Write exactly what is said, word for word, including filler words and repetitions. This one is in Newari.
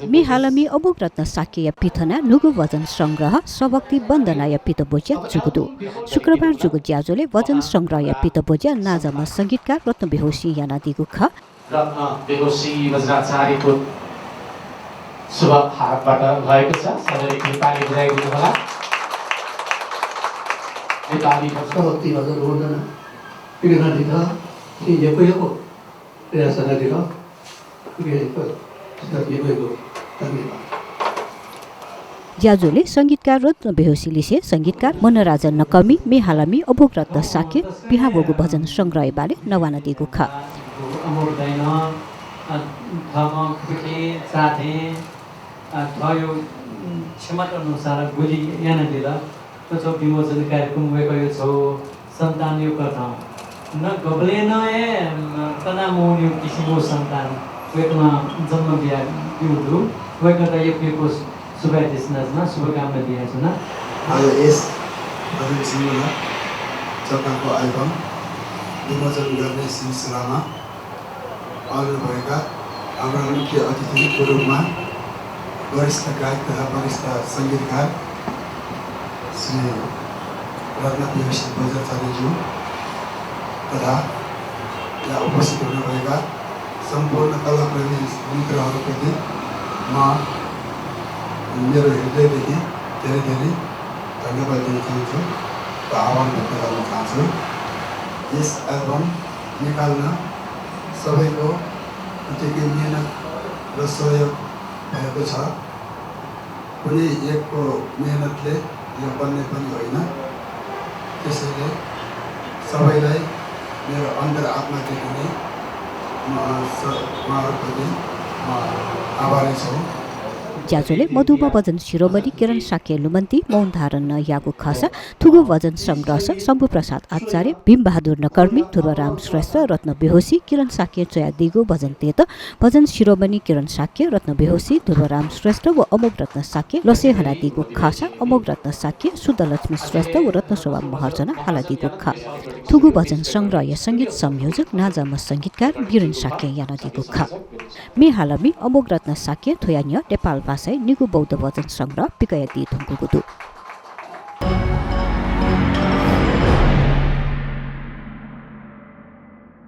म्ये हालामि अमोघरत्न शाक्यया पिथनाः न्हूगु भजन संग्रह सभक्ति वन्दनाया पितब्वज्या जूगु दु। शुक्रबार जूगु ज्याझ्वलय् भजन संग्रहया पितब्वज्या नांजाःम्ह संगीतकार रत्न बेहोसीं यानादीगु खः। रत्न बेहोसी वज्राचार्यको शुभ हातबाट भएको छ। सबैले ताली बजाइदिनु होला। नेपाली सभक्ति भजन वन्दना पिकनादित, यक्व यक्व प्रयास यानादित। ज्याझ्वलय् संगीतकार रत्न बेहोसी लिसे संगीतकार मनराजन नकःमिं म्ये हालामि अमोघरत्न शाक्यं पिहां वःगु भजन संग्रहया बारे नवानादीगु खः। अमोघ दाइनं, अ, थःम्हं खुखें, चाथें, अ, थःयो, उम्, क्षमता अनुसार गुलि यानादिल। थ्व छगू विमोचन कार्यक्रम वय्कःयो छगू सन्तानयो कथं। न गबलें नं हे, अ, तना मवनीयो किसिमको सन्तान वय्कलं जन्म बियादीगु दु। वय्कःयात यक्व यक्व सुभाय् देछानाच्वना, शुभकामना बियाच्वना। आज यस भजन संग्रह चकाको album विमोचन गर्ने सिलसिलामा आउनुभएका हाम्रा मुख्य अतिथिको रूपमा वरिष्ठ गायक तथा वरिष्ठ संगीतकार श्री रत्न बेहोसी बज्राचार्यज्यू तथा यहाँ उपस्थित हुनुभएका सम्पूर्ण कलाप्रेमी मित्रहरूप्रति म मेरो हृदयदेखि धेरै धेरै धन्यवाद दिन चाहन्छु र आभार व्यक्त गर्न चाहन्छु। यस album निकाल्न सबैको उत्तिकै मेहनत र सहयोग भएको छ। कुनै एकको मेहनतले यो बन्ने पनि होइन। त्यसैले सबैलाई मेरो अन्तरात्मादेखि नै म, अ, स-, उहाँहरूप्रति म आभारी छु। ज्याझ्वलय् मदुम्ह भजन शिरोमणि किरण शाक्यया लुमन्तिइ मौन धारण नं याःगु खःसा थुगु भजन संग्रहस शम्भु प्रसाद आचार्य, भीम बहादुर नकर्मी, ध्रुवराम श्रेष्ठ, रत्न बेहोसी, किरण शाक्यं च्वयादीगु भजनतय्त भजन शिरोमणि किरण शाक्य, रत्न बेहोसी, ध्रुवराम श्रेष्ठ व अमोघरत्न शाक्यं लसय् हनादीगु खःसा अमोघरत्न शाक्य, शुद्धलक्ष्मी श्रेष्ठ व रत्नशोभा महर्जनं हालादीगु खः। थुगु भजन संग्रहया संगीत संयोजन नांजाःम्ह संगीतकार बिरेन शाक्यं यानादीगु खः। म्ये हालामि अमोघरत्न शाक्यं थ्वया न्ह्यः नेपाल भाषाय् निगू बौद्ध भजन संग्रह पिकयादी धुंकूगु दु।